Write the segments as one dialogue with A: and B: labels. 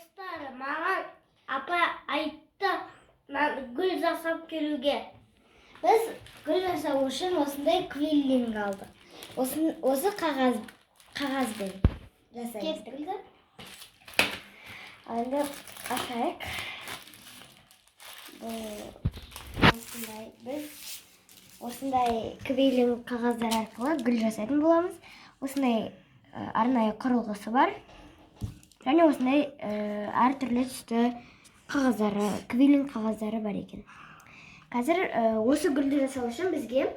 A: Достар, маған апа айтты гүл жасап келуге.
B: Біз гүл жасау үшін осындай квиллинг алдық. Осы қағазбен жасаймыз гүлді. Ал енді ашайық. Бұл осындай, біз осындай квиллинг қағаздар арқылы гүл жасайтын боламыз. Осындай арнайы құрылғысы бар. Және осындай әртүрлі түсті қағаздары, квиллинг қағаздары бар екен. Қазір осы гүлді жасау үшін бізге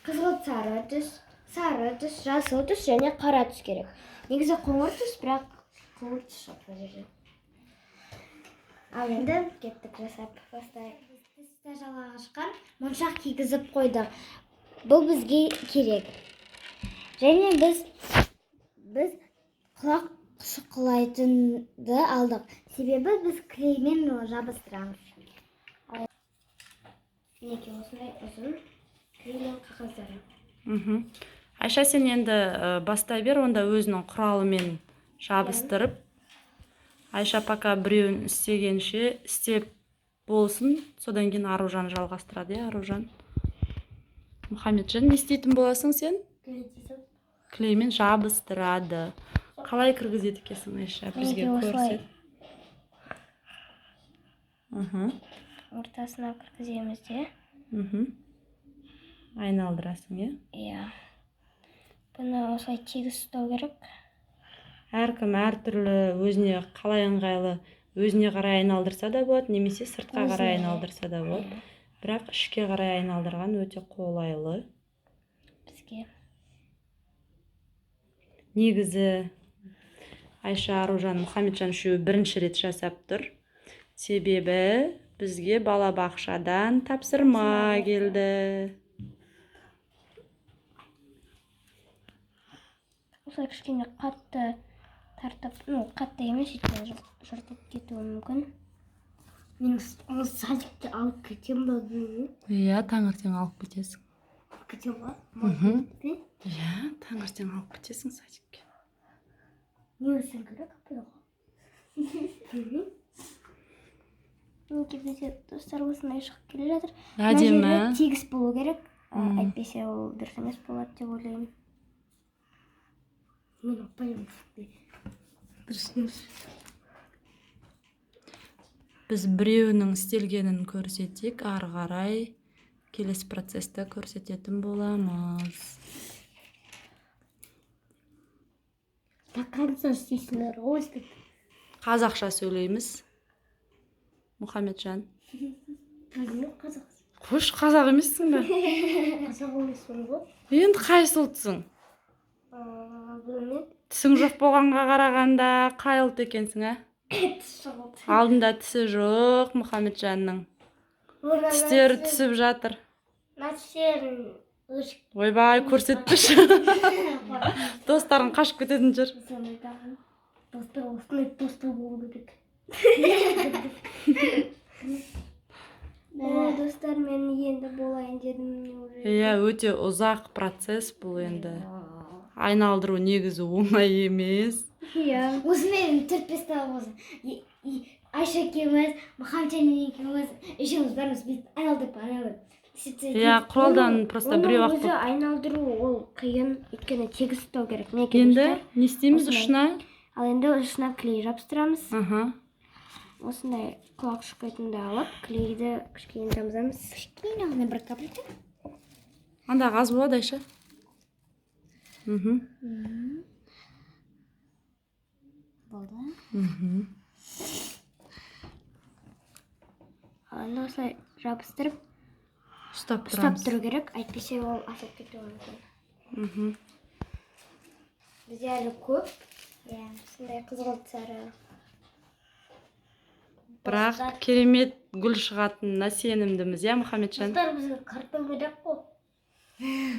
B: қызғылт сары түс, сары түс, жасыл түс және қара түс керек. Негізі қоңыр түс, бірақ қоңыр түс жоқ бұл жерде. Ал енді кеттік, жасап бастайық. Біз тісті жалағашқа моншақ кигізіп қойдық. Бұл бізге керек. Және біз құлақ шұқылайтынды алдық. Себебі біз клеймен жабыстырамыз. Мінекей, осындай ұзын клеймен қағаздары.
C: Айша, сен енді бастай бер, онда өзінің құралымен жабыстырып. Айша пока біреуін істегенше істеп болсын, содан кейін Аружан жалғастырады, иә, Аружан. Мұхамеджан, не істейтін боласың сен? Клеймен жабыстырады. Қалай кіргізеді екенсің, Айша? Бізге
B: Мінекей, осылай.
C: көрсет.
B: Ортасына кіргіземіз де.
C: Айналдырасың, иә?
B: Иә. Бұны осылай тегіс ұстау керек.
C: Әркім әртүрлі, өзіне қалай ыңғайлы, өзіне қарай айналдырса да болады, немесе сыртқа қарай
B: Өзіне.
C: айналдырса да болады. Бірақ ішке қарай айналдырған өте қолайлы.
B: Бізге.
C: Негізі Айша, Аружан, Мұхамеджан үшеуі бірінші рет жасап тұр. Себебі бізге балабақшадан тапсырма келді.
B: Осылай кішкене қатты тартып, ну, қатты емес, өйткені жыртылып кетуі мүмкін.
A: Мен оны садикте алып кетемін ба, білмеймін.
C: Иә, таңертең алып кетесің.
A: Алып кетемін ба?
C: Иә, таңертең алып кетесің садикке.
A: Не үшін керек апайға? Білмеймін.
B: Мінекей, бізде, достар, осындай шығып келе жатыр. Мына
C: Әдемі.
B: жері тегіс болу керек. Әйтпесе ол дұрыс емес болады деп ойлаймын.
A: Мен апайым дұрыс емес.
C: Біз біреуінің істелгенін көрсетейік, ары қарай келесі процесті көрсететін боламыз.
A: До конца істейсіңдер ғой өстіп.
C: Қазақша сөйлейміз. Мұхамеджан.
A: Білмеймін, қазақ.
C: Қойшы, қазақ емессің бе?
A: Қазақ емеспін ғой.
C: Енді қайсы ұлтсың?
A: Білмеймін.
C: Тісің жоқ болғанға қарағанда қай ұлт екенсің, ә?
A: Тіс жоқ.
C: Алдында тісі жоқ Мұхамеджанның. Тістері түсіп жатыр.
A: Мына тістерін өшіп
C: Ойбай, көрсетпеші. Достарың қашып кететін шығар.
A: Достар, осындай достар болу керек.
B: О, достар, мен енді болайын дедім уже.
C: Иә, өте ұзақ процесс бұл енді. Айналдыру негізі оңай емес.
B: Иә.
A: Осымен 4-5 тағы болсын. Айша екеуміз, Мұхамеджан екеуміз, үшеуміз бармыз, бүйтіп айналдырып, айналдырып. Сөйтсе,
C: Иә, құралдан просто
B: Оның
C: біреу ақ
B: өзі айналдыру ол қиын, өйткені тегіс ұстау керек. Мінекей,
C: Енді
B: достар.
C: не істейміз
B: Осындай.
C: ұшына?
B: Ал енді ұшына клей жабыстырамыз. Осындай құлақ шұқитынды алып, клейді кішкене тамызамыз.
A: Кішкене ғана бір капелька.
C: Андағы аз болады, Айша.
A: Болды.
B: Ал енді осылай жабыстырып,
C: Ұстап
B: ұстап
C: тұрамыз.
B: тұру керек, әйтпесе ол асып кетуі мүмкін. Бізде әлі көп. Иә, осындай қызғылт сары.
C: Бірақ керемет гүл шығатынына сенімдіміз, иә, Мұхамеджан?
A: Достар, бізге картон керек қой.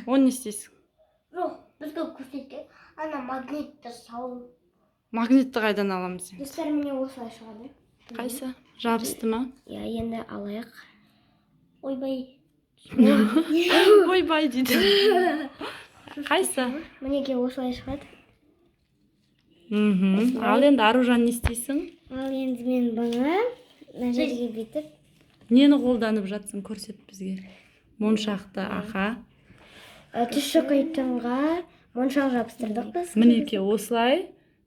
C: Оны не істейсің?
A: Жоқ, бізге көрсеткен ана магнитті салу.
C: Магнитті қайдан аламыз енді?
B: Достар, міне, осылай шығады.
C: Қайсы? Жабысты ма?
B: Иә, енді алайық.
A: Ойбай.
C: Ойбай дейді. Қайсы?
B: Мінекей, осылай шығады.
C: Ал енді, Аружан, не істейсің?
A: Ал енді мен бұны мына жерге бүйтіп.
C: Нені қолданып жатсың, көрсет бізге. Моншақты, аха.
B: Түсі қайтынға моншақ жабыстырдық біз.
C: Мінекей, осылай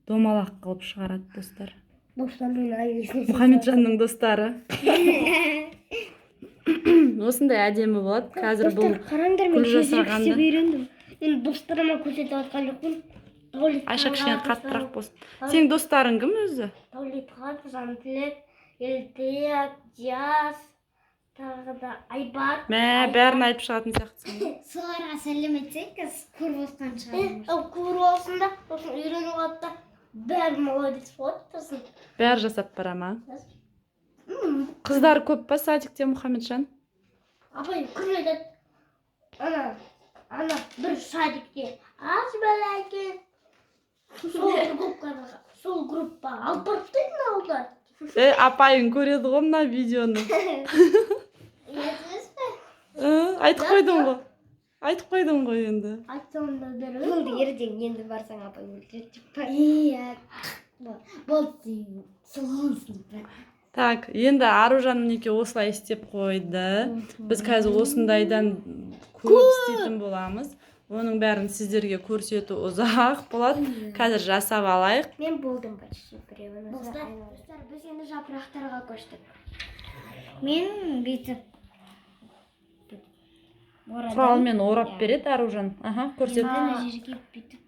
C: домалақ қылып шығарады, достар.
D: Достарымның әңгімесін.
C: Мұхамеджанның достары. Осындай әдемі болады. Қазір бұл
D: Достар, қараңдар, мен
C: гүл
D: тезірек
C: жасағанды.
D: істеп үйрендім. Мен достарыма көрсетіп жатқан жоқпын. Дәулет.
C: Айша, кішкене қаттырақ болсын. Сенің достарың кім өзі?
D: Дәулетхан, Жантілек, Елтек, Диас, тағы да Айбар.
C: Мә, бәрін айтып шығатын сияқтысың ғой.
A: Соларға сәлем айтсай, қазір көріп отқан шығар.
D: Ол көріп алсын да, сосын үйреніп алады да, бәрі молодец болады сосын.
C: Бәрі жасап бара ма? Қыздар көп па садикте, Мұхамеджан?
D: Апай күн айтады. Ана бір садикте аз бала екен. Сол группа алып барып тастайды ауылдар.
C: Е, апайың көреді ғой мына видеоны.
D: Естісіз бе?
C: Айтып қойдың ғой. Айтып қойдың ғой енді.
D: Айтсам да беремін.
B: Болды, ертең енді барсаң, апай өлтіреді деп па.
A: Иә. Болды, солғансың деп.
C: Так, енді Аружан мінекей осылай істеп қойды. Біз қазір осындайдан көп істейтін боламыз. Оның бәрін сіздерге көрсету ұзақ болады. Қазір жасап алайық.
B: Мен болдым почти біреуін. Осы
D: Достар.
B: айналдырып. Достар, біз енді жапырақтарға көштік.
A: Мен бүйтіп орадым.
C: Құралмен орап береді Аружан. Аха, көрсет.
A: Енді мына жерге бүйтіп.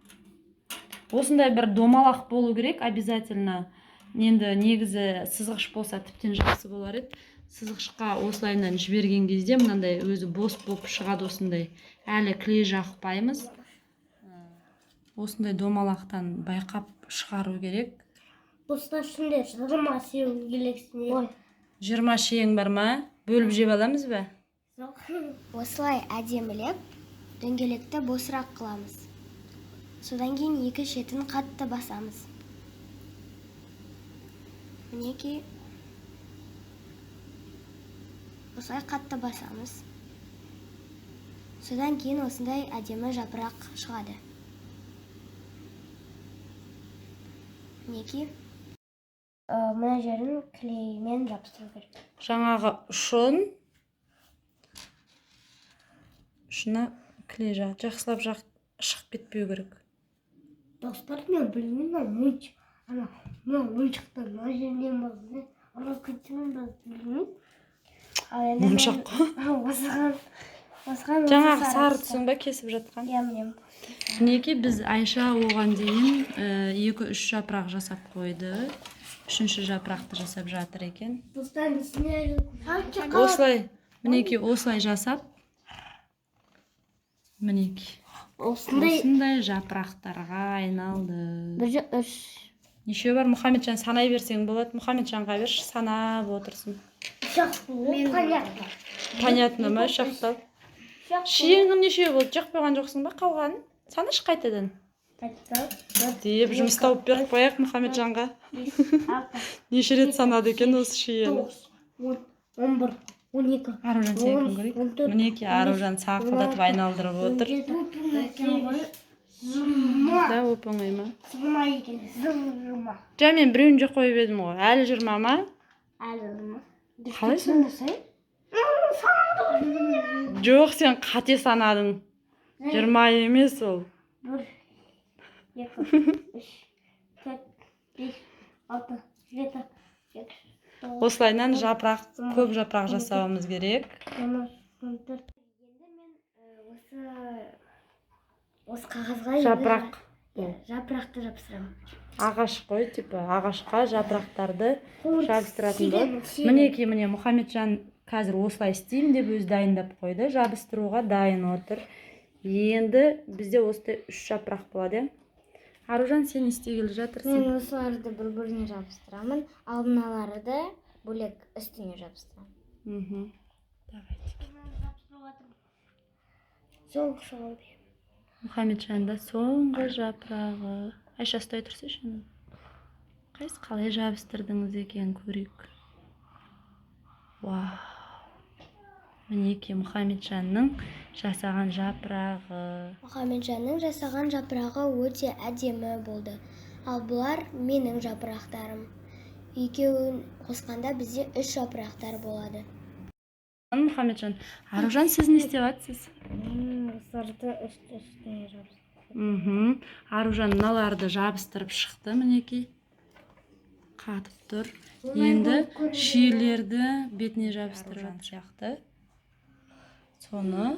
C: Осындай бір домалақ болу керек обязательно. Енді негізі сызғыш болса, тіптен жақсы болар еді. Сызғышқа осылайынан жіберген кезде мынандай өзі бос болып шығады осындай. Әлі клей жақпаймыз. Осындай домалақтан байқап шығару керек.
D: Достар, сендер 20 сеу керексіңдер.
C: 20 шиең бар ма? Бөліп жеп аламыз ба?
D: Жоқ.
B: Осылай әдемілеп дөңгелекті босырақ қыламыз. Содан кейін екі шетін қатты басамыз. Мінекей, осылай қатты басамыз. Содан кейін осындай әдемі жапырақ шығады. Мінекей, мына жерін клеймен жабыстыру керек.
C: Жаңағы ұшын, ұшына клей жақсылап жақ, шығып кетпеу керек.
D: Достар, мен білмеймін, ана ойыншық, ана мына ойыншықтар мына жерінен басты, ана күтімін басты, білмеймін.
B: Ал енді мен
C: Моншақ қой.
B: Осыған осы
C: Жаңағы сары
B: түсті.
C: түсің ба кесіп жатқан?
B: Иә, міне.
C: Мінекей, біз Айша оған дейін екі үш жапырақ жасап қойды. Үшінші жапырақты жасап жатыр екен.
D: Достар, сендер
C: Осылай, мінекей, осылай жасап, мінекей,
D: осындай
C: осындай жапырақтарға айналды.
D: Бір, үш.
C: Неше бар, Мұхамеджан, санай берсең болады. Мұхамеджанға берші, санап отырсын.
D: Үш ақ, понятно.
C: Понятно ма, үш ақтау? Шиеңің неше болды? Жеп қойған жоқсың ба қалғанын? Санашы қайтадан. Деп жұмыс тауып беріп қояйық Мұхамеджанға.
D: Бес, алты,
C: Неше рет санады екен осы шиені?
D: 9, 10, 11, 12,
C: Аружан, сен кім көрейік?
D: 14,
C: Мінекей, Аружан сақылдатып айналдырып отыр.
D: 17, 20.
C: Да, оп оңай ма?
D: 20 екен, 20.
C: Жа, мен біреуін жеп қойып едім ғой. Әлі 20 ма?
D: Әлі 20.
C: Қалай сонда? Жоқ, сен қате санадың. 20 емес ол.
D: 1, 2, 3, 4, 5, 6, 7, 8, 9,
C: Осылайынан жапырақ, көп жапырақ жасауымыз керек.
D: 13, 14.
B: Енді мен осы қағазға енді
C: Жапырақ.
B: Иә, жапырақты жапсырамын.
C: Ағаш қой, типа ағашқа жапырақтарды жабыстыратын болады. Мінекей, міне, Мұхамеджан қазір осылай істеймін деп өзі дайындап қойды. Жабыстыруға дайын отыр. Енді бізде осындай үш жапырақ болады, иә. Аружан, сен не істегелі жатырсың?
A: Мен осыларды бір біріне жабыстырамын, ал мыналарды бөлек үстіне жабыстырамын.
C: Давайте.
D: Соңғы шығарды.
C: Мұхамеджанда соңғы жапырағы. Айша, ұстай тұрсайшы оны. Қайсы, қалай жабыстырдыңыз екен, көрейік. Вау, мінекей, Мұхамеджанның жасаған жапырағы.
B: Мұхамеджанның жасаған жапырағы өте әдемі болды. Ал бұлар менің жапырақтарым. Екеуін қосқанда бізде үш жапырақтар болады.
C: Мұхамеджан, Аружан, сіз не істеп жатсыз?
A: Сырты үсті үстіне жабыстырып.
C: Аружан мыналарды жабыстырып шықты, мінекей. Қатып тұр. Енді шиелерді бетіне жабыстырып жатыр сияқты. Соны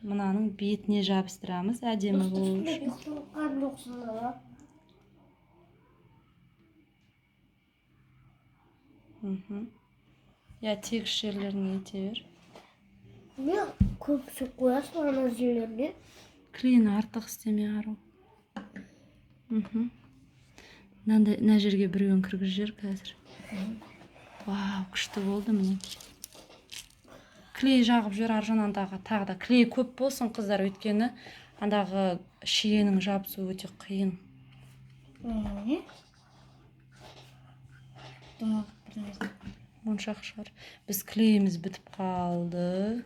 C: мынаның бетіне жабыстырамыз, әдемі болу үшін.
D: Ұйықтаған жоқсың ба?
C: Иә, тегіс жерлерін ете бер.
D: Не көп сүт қоясың ана жерлеріне?
C: Клейін артық істеме, Ару. Мынандай мына жерге біреуін кіргізіп жібер қазір. Вау, күшті болды, мінекей. Клей жағып жібер, Аржан, андағы тағы да клей көп болсын, қыздар, өйткені андағы шиенің жабысуы өте қиын.
A: Не? Домалақ бір нәрсе.
C: Моншақ шығар. Біз клейіміз бітіп қалды.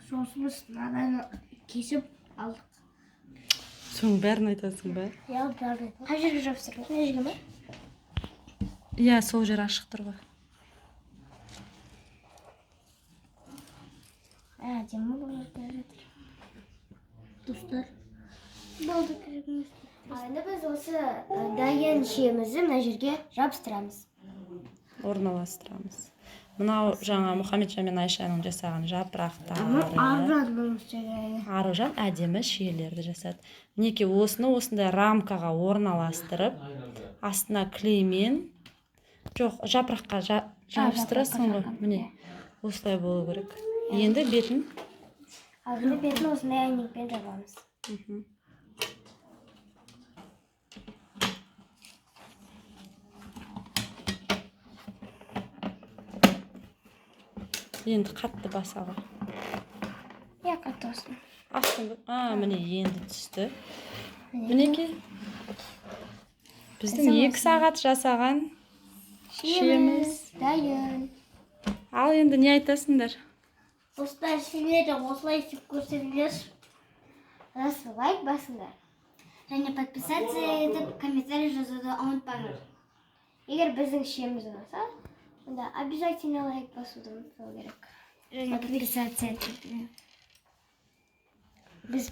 D: Сосын біз мынаны кесіп алдық.
C: Соның бәрін айтасың ба?
D: Иә, бәрін.
B: Қай жерге жабыстырдың? Мына жерге ме?
C: Иә, сол жер ашық тұр ғой.
B: Әдемі болып жатыр.
D: Достар.
A: Болды, керек емес.
B: Ал енді біз осы дайын шиемізді мына жерге жабыстырамыз.
C: Орналастырамыз. Мынау жаңа Мұхамеджан мен Айшаның жасаған жапырақтары.
D: Аржанның істегені.
C: Аружан әдемі шиелерді жасады. Мінекей, осыны осындай рамкаға орналастырып, астына клеймен, жоқ, жапыраққа жабыстырасың ғой. Міне, осылай болу керек. Енді бетін
B: Ал енді бетін осындай әйнекпен жабамыз.
C: Енді қатты баса ғой.
B: Иә, қатты болсын.
C: Астыңғы, а, міне, енді түсті. Мінекей, біздің 2 сағат жасаған шиеміз
B: дайын.
C: Ал енді не айтасыңдар?
D: Достар, сендер де осылай істеп көрсеңдер.
B: Осы лайк басыңдар.
A: Және подписаться етіп, комментарий жазуды ұмытпаңдар.
B: Егер біздің шиеміз ұнаса, онда обязательно лайк басуды ұмытпау керек.
A: Және подписаться етіп.
B: Біз